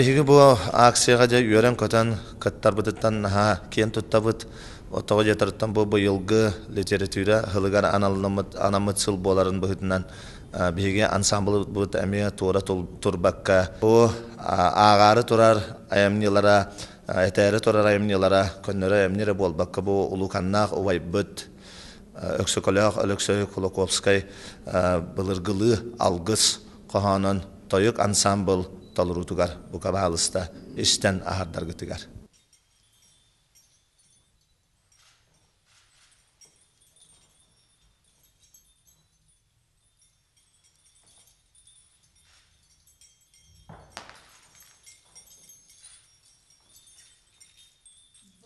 Биһиги бу акцияҕа дьэ үөрэн-көтөн кыттарбытыттан наһаа киэн туттабыт. Тоҕо диэтэриттэн бу быйылгы литература сылыгар анаммыт сыл буоларын быһыытынан биһиги ансамблыбыт эмиэ туора турбакка бу ааҕаары турар айымньылара, этээри турар айымньылара көннөрү айымньы эрэ буолбакка бу улууканнаах убайбыт Өксөкөлөөх Өлөксөй Кулаковскай былыргылыы алгыс хоһоонун тойук ансаамбыл толоруутугар бука баһаалыста истэн аһардаргытыгар.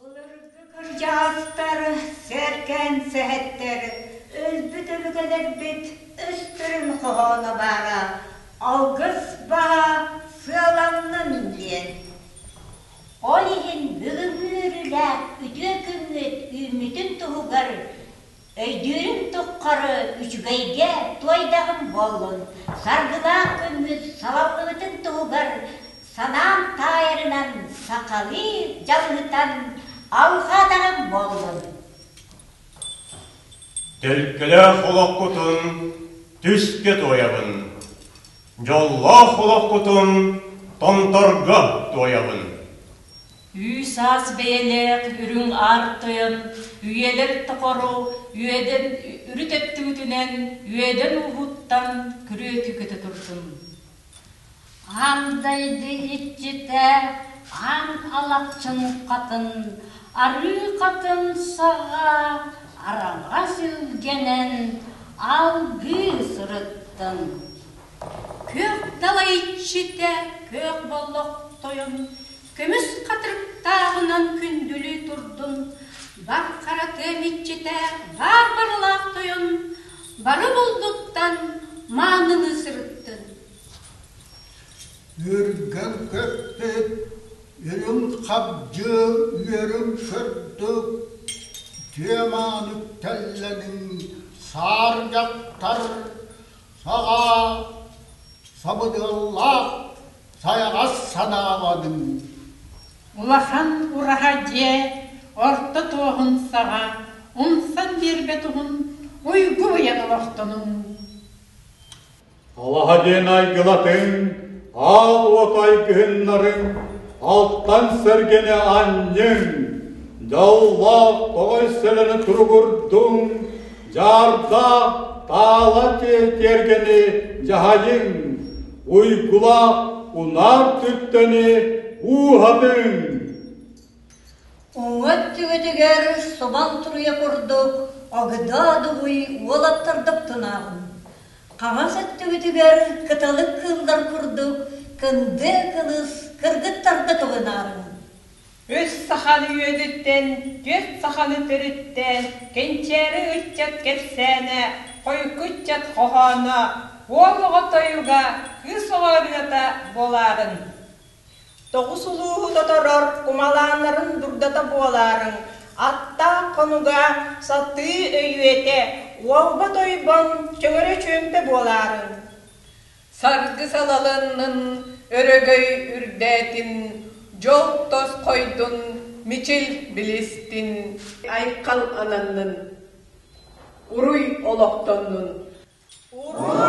Былыргы кырдьаҕастар, сэркээн сэһэттэр, өлбүт өбүгэлэрбит өстөрүн хоһооно баара алгыс баһа сыаланнын диэн. Ол иһин бүгүҥҥү үөрүүлээх үтүө күммүт үүммүтүн туһугар Өйдүүрүм туххары үчүгэйгэ туойдаҕым буоллун, саргылаах күммүт салаллыбытын туһугар санаам таайарынан сахалыы дьалыһытан алҕаатаҕым буоллун. Төлкөлөөх олоххутун түскэ туойабын, дьоллоох олоххутун томторго туойабын. Үүс-аас бэйэлээх үрүҥ аар тойон үйэлэр тохору үөдэн үрүт өттүгүтүнэн үөдэн ууһуттан күрүөтү көтө турдун. Аан дайды иччитэ аан алахчын хатын, арыы хатын саҕа араҥас илгэнэн алгыы сырыттын. Күөх дала иччитэ күөх боллох тойон Көмүс хатырыктааҕынан күндүлүү турдун, бар хара тыам иччитэ баар барылаах тойон, бары булдуттан маанылыы сырыттын. Үргэн көппүт, үрүҥ хабдьы үөрүм сырдык, түө-маан үктэллэниҥ, саар дьахтар саҕа сабыдыаллаах сайаҕас санааланыҥ. Улахан ураһа дьиэ орто туоһун саҕа умсан биэрбэт уһун уйгу уйан олохтонуҥ. Алаһа диэн айгылатыҥ, аал уот айгыһыннарыҥ, алтан сэргэни анньыҥ, дьоллоох тоҕой сэлэни туругурдуҥ, дьаардаах таала тиэргэни дьаһайыҥ, уйгулаах унаар түптэни ууһатыҥ. Уҥа өттүгүтүгэр субан туруйа курдук огдоо дугуй уолаттар дохтунааҕын. Хаҥас өттүгүтүгэр кыталык кыыллар курдук кындыа кылыс кыргыттарда кыбынаарыҥ. Үс саханы үөдүттэн, түөрт саханы төрүттээн, кэнчээри ыччат кэпсээнэ, хойукку ыччат хоһооно, уол оҕо тойуга, кыыс оҕо ырыата буолаарын. Тоҕус улууһу тоторор кумалааннарын дурдата буолаарыҥ, аттаах хонуга, сатыы өйүөтэ, уолба тойбон, чөҥөрө чүөмпэ буолаарыҥ. Саргы салалыннын, өрөгөй үрдээтин, дьол тосхойдун, мичил билистин, айхал ананнын, уруй олохтоннун. Уруй!